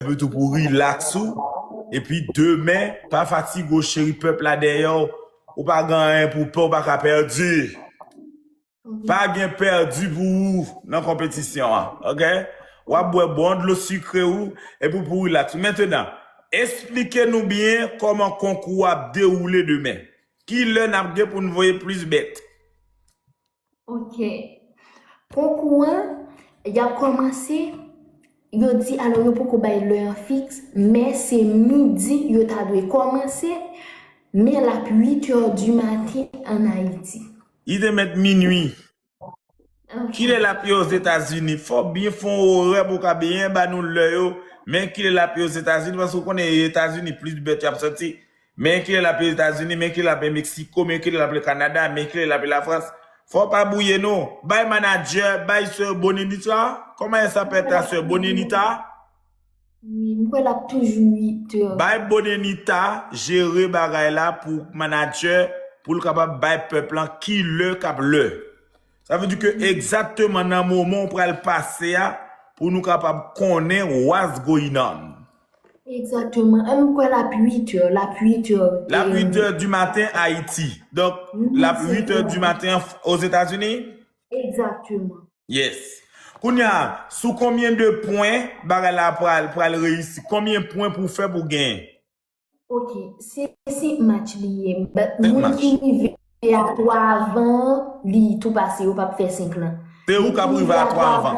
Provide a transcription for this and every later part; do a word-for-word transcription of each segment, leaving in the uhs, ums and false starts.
epi tou pou rilaks ou. Epi demen, pa fatige w, cheri, pèp la dèyè w. Ou pa gen anyen pou pè, ou pa ka pèdi. Pa gen pèdi pou ou nan konpetisyon an, oke? W ap bwè bon dlo sikre ou, epi pou rilaks. Mentenan, esplike nou byen kòman konkou a ap dewoule demen. Ki lè n ap gen pou n voye plis bèt? Ok. Konkou an, y ap kòmanse, yo di, alò, yo poko bay lè an fiks, men se midi yo ta dwe kòmanse, men l ap uit è di maten ann Ayiti. Li te mèt minui. Kilè l ap ye Ozetazini? Fò w byen fè yon orè pou w ka byen ba nou lè yo. Men kilè l ap ye Ozetazini, paske w konnen Etazini plis bèt y ap sòti. Men kilè l ap ye Etazini, men kilè l ap ye Meksiko, men kilè l ap ye Kanada, men kilè l ap ye Lafrans. Fò w pa bwouye nou. Bay manadjè, bay sè Bonenita. Kòman e sa pèt la, sè Bonenita? Wi, m kwè l ap toujou uit è. Bay Bonenita jere bagay la pou manadjè, pou l kapab bay pèp lan ki lè k ap lè. Sa vle di ke egzakteman nan moman w pral pase a, pou nou kapab konnen what's going on. Egzakteman. An, m kwè l ap uit è, l ap uit è. L ap uit è di maten Ayiti. Donk, l ap uit è di maten Ozetazini? Egzakteman. Yes. Kounye a, sou konbyen de pwen bagay la pral, pral reyisi? Konbyen pwen pou w fè pou w genyen? Ok, se senk match li ye. But moun ki rive a twa avan, li tou pase, yo p ap fè senk lan. Se ou k ap rive a twa avan.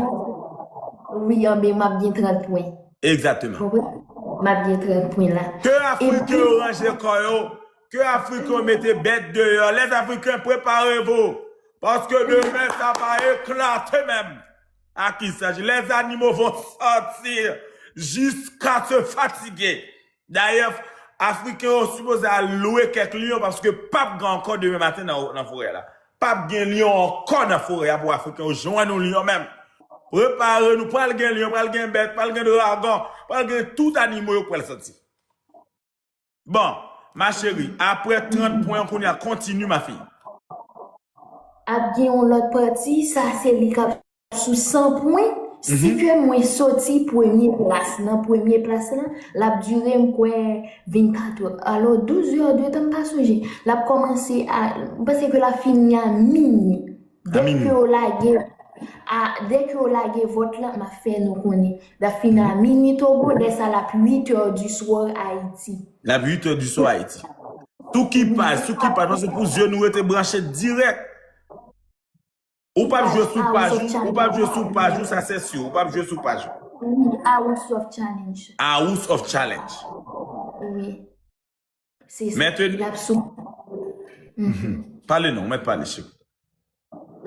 Wi, anben, m ap gen trant pwen. Egzakteman. Konprann? M ap gen trant pwen la. Ke Afriken yo ranje kò yo, ke Afriken yo mete bèt deyò. Les Africains, préparez-vous. Paske demen, sa va eklate menm. À qui s'agit? Les animaux vont sortir jusqu'à se fatiguer. Dayè, Afriken yo sipoze al lwe kèk lyon paske p ap gen ankò demen maten nan, nan forè la. P ap gen lyon ankò nan forè a pou Afriken yo jwenn yon lyon menm. Prepare nou, pral gen lyon, pral gen bèt, pral gen dragon, pral gen tout animo yo pral sòti. Bon, ma chérie, apre trant pwen, kounye a, continue, ma fille. Ap gen yon lòt pati, sa se li k ap sou san pwen. Si ke mwen soti premye plas, nan premye plas lan, l ap dire, m kwè, vennkat è. Alò, douz è de tan, m pa sonje. L ap kòmanse a, m panse ke l ap fini a minui. Dèke yo lage, a, dèke yo lage vòt lan, m ap fè nou konnen. L ap fini a minui Togo, lè sa l ap uit è di swa Ayiti. L ap uit è di swa Ayiti. Sou ki paj, sou ki paj, paske pou zye nou rete branche dirèk. Ou p ap jwe sou paj ou, ou p ap jwe sou paj ou, sa se si, ou p ap jwe sou paj ou. Wi, House of Challenge. House of Challenge. Wi. Se sa. L ap sou. Pale non, mèt pale, cheri.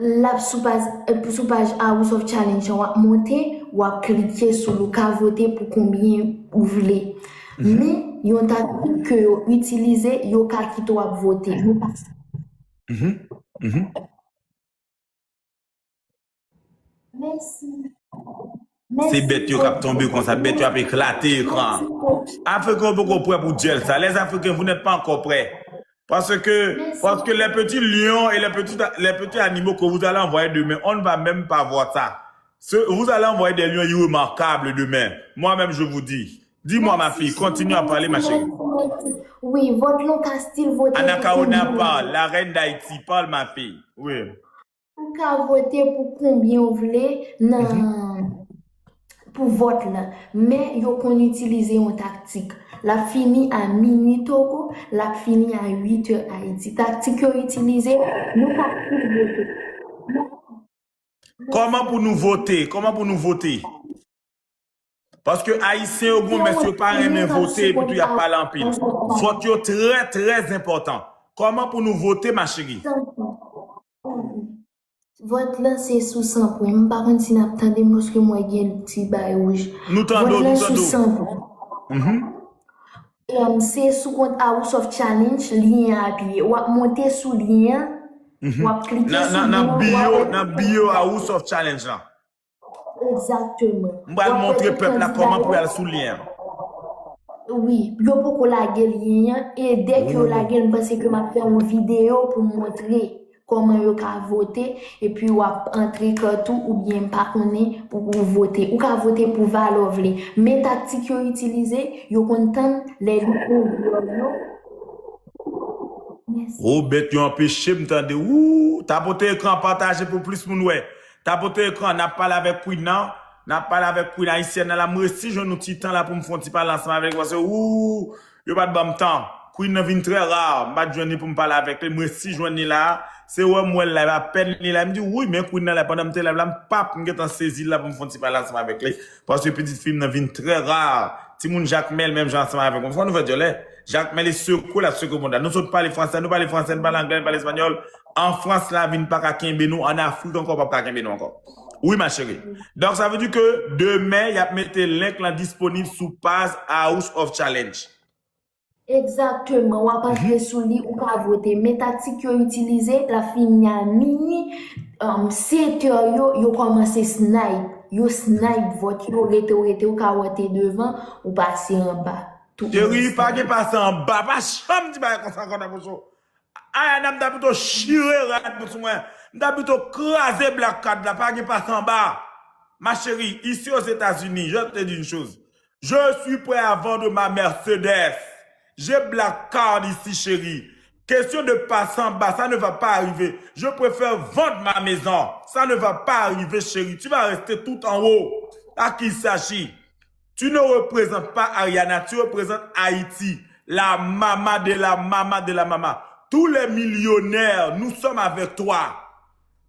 L ap sou paj, sou paj House of Challenge an, w ap monte, w ap klike sou l, ou ka vote pou konbyen ou vle. Men, yon taktik ke yo itilize, yo ka kite w ap vote. Yo pa. Mèsi. Se bèt yo k ap tonbe konsa, bèt yo ap eklate ekran an. Afriken yo poko prè pou djèl sa. Les Africains, vous n'êtes pas encore prêts. Parce que, parce que les petits lions et les petits, les petits animaux que vous allez envoyer demain, on ne va même pas voir ça. Ce, vous allez envoyer des lions irremarquables demain. Moi-même, je vous dis. Dis-moi, ma fille, continue à parler, ma chérie. Wi, vòt lan ka still vote. Anacaona, parle. La reine d'Haïti, parle, ma fille. Oui. Ou ka vote pou konbyen w vle nan, pou vòt lan. Men yo konn itilize yon taktik. L ap fini a minui Togo, l ap fini a uit è Ayiti. Taktik yo itilize, nou ka still vote. Kòman pou nou vote? Kòman pou nou vote? Paske Ayisyen yo gon mès, yo pa renmen vote, epi tou y ap pale anpil. Vòt yo trè, trè enpòtan. Kòman pou nou vote, ma chérie? Vòt lan se sou san pwen. M pa konn si n ap tande m paske m wè gen ti bay wouj. Nou tande w, nou tande w. Vòt lan sou san pwen. Em, se sou kont House of Challenge, lyen an apiye. W ap monte sou lyen an, w ap klike sou lyen an, w ap. Nan bio House of Challenge lan. Egzakteman. M pral montre pèp la kòman pou y al sou lyen an. Wi, yo poko lage lyen an, e dèke yo lage l, m panse ke m ap fè yon videyo pou m montre kòman yo ka vote, epi w ap antre kart ou, oubyen m pa konnen, ou, ou vote. Ou ka vote pou valè w vle. Men taktik yo itilize, yo konn tann lè li ouvè yo. Mèsi. Robert, yo anpeche m tande. Wou! Tapote ekran, pataje pou plis moun wè. Tapote ekran, n ap pale avèk Queen nan. N ap pale avèk Queen ayisyèn nan la. M resi jwenn yon ti tan la pou m fè yon ti pale ansanm avèk li. Paske, wou! Yo pa t ban m tan. Queen nan vin trè ra. M pa t jwenn li pou m pale avèk li. M resi jwenn li la. Se wè m wè l la, apèn li la. M di, wi, men Queen nan la, pandan m te live la, m pap, m gentan sezi l la pou m fè yon ti pale ansanm avèk li. Paske pitit fi m nan vin trè ra. Timoun Jakmèl, menm jan ansanm avèk mwen. Fò nou fè dyòlè. Jakmèl li sekwe, l ap sekwe mond la. Nou sot pale fransè, nou pale fransè, nou pale anglè, nou pale espanyòl. An Frans la, vin pa ka kenbe nou. An Afrik ankò, p ap ka kenbe nou ankò. Wi, ma chérie. Donc, ça veut dire que demen, y ap mete link lan disponib sou paj House of Challenge. Egzakteman, w ap antre sou li, ou ka vote. Men taktik yo itilize, l ap fini a mini, um, sèt è yo, yo kòmanse snipe. Yo snipe vòt yo, rete w rete, ou ka wè te devan, ou pase anba. Tout moun Cheri, pa snipe. Gen pase anba, pa janm di bagay konsa ankò nan bouch ou. Ayana, m ta pito chire rad sou mwen. M ta pito kraze black card la, pa gen pase anba. Ma chérie, ici aux États-Unis, je te dis une chose. Je suis prêt à vendre ma Mercedes. J'ai black card ici, chérie. Question de passer en bas, ça ne va pas arriver. Je préfère vendre ma maison. Ça ne va pas arriver, chérie. Tu vas rester tout en haut. À qui il s'agit? Tu ne représentes pas Ariana, tu représentes Haïti. La mama de la mama de la mama. Tous les millionnaires, nous sommes avec toi.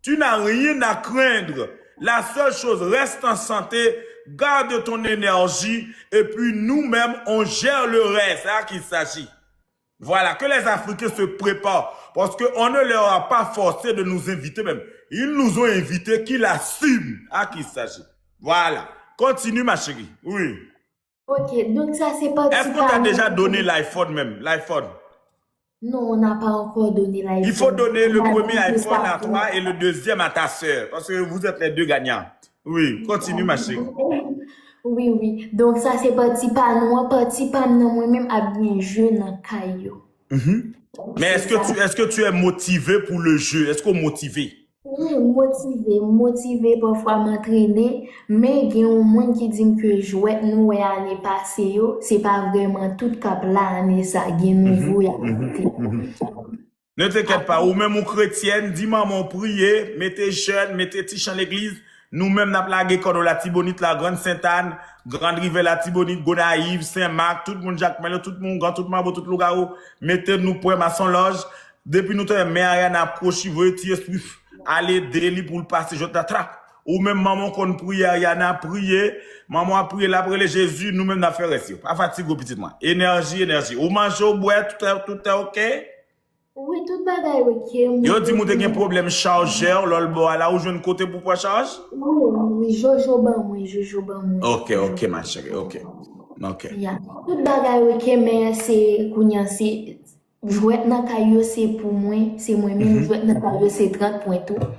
Tu n'as rien à craindre. La seule chose, reste en santé, garde ton énergie, et puis nous-mêmes, on gère le reste. C'est à qui il s'agit. Voilà, que les Africains se préparent, parce qu'on ne leur a pas forcé de nous inviter même. Ils nous ont invités, qu'ils assument. À qui il s'agit. Voilà. Continue, ma chérie. Oui. Ok, donk sa se pati Est-ce qu'on t'a pa déjà nou. Donné l'iPhone même? L'iPhone. Non, on n'a pas encore donné l'iPhone. Il faut donner le On a premier dit que iPhone ça à toi et le deuxième à ta sœur. Parce que vous êtes les deux gagnants. Oui, continue, ma chérie. Oui, oui. Donk sa se pati pa nou an, pati pa m nan mwen menm ap gen je nan kay yo. Mhm. Mais est-ce que tu, est-ce que tu es motivé pour le jeu? Est-ce que tu es motivé? Wi, motive, motive, pafwa m antrene, men gen yon moun ki di m ke jwèt nou wè ane pase yo, se pa vrèman tout k ap la ane sa, gen nouvo y ap monte. Ne t'inquiète pas, ou menm ou kretyèn, di manman w priye, mete jèn, mete ti chan legliz. Nou menm n ap lage kò nou Latibonit, Lagrann, Sentàn, Grann Rivè, Latibonit, Gonayiv, Senmak, tout moun Jakmèl yo, tout Moungan, tout Mabo, tout Lougawou. Mete nou prè, Masonlòj. Depi nou tande men Ariana ap kwochi, voye ti espri, ale ede li pou l pase jwèt la, trak. Ou menm manman w konn priye, Ariana, priye. Manman w ap priye, l ap rele Jezi, nou menm n ap fè rès yo. Pa fatige w, pitit mwen. Enèji, enèji. Ou manje, ou bwè, tout, tout est ok? Wi, tout bagay ok. Yo di m ou te gen pwoblèm chajè, lò l bò a la, ou jwenn kote pou pran chaj? Wi, wi, Jojo ban mwen, Jojo ban mwen. Ok, ok, ma chérie, ok. Ok. Ya. Tout bagay ok, men se kounye a se jwèt nan kay yo se pou mwen, se mwen menm, jwèt nan kay yo se trant pwen tou.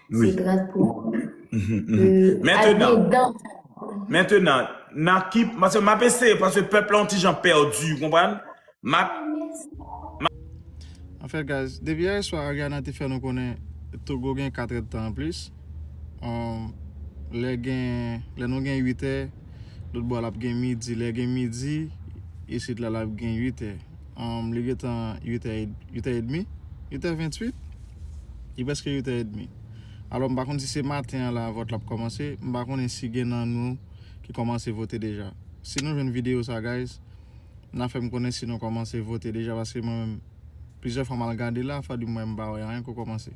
Se Wi. Trant pwen. Mhm, mhm. Maintenant, Adedan. Maintenant, nan ki, paske m ap eseye, paske pèp la yon ti jan pèdi, ou konprann? M ap Anfèt, guys, depi yè swa Ariana te fè nou konnen Togo gen kat èdtan anplis. Um, lè gen, lè nou gen uit è, lòt bò a l ap gen midi. Lè gen midi, isit la l ap gen uit è. Um, li gentan uit è, uit è edmi, uit è venntuit. Li prèske uit è edmi. Alò, m pa konn si se maten an la vòt la ap kòmanse. M pa konnen si gen nan nou ki kòmanse vote deja. Si nou jwenn videyo sa, guys, n a fè m konnen si nou kòmanse vote deja, paske mwen menm, plizyè fwa m al gade la, fò di mwen m pa wè anyen ki kòmanse.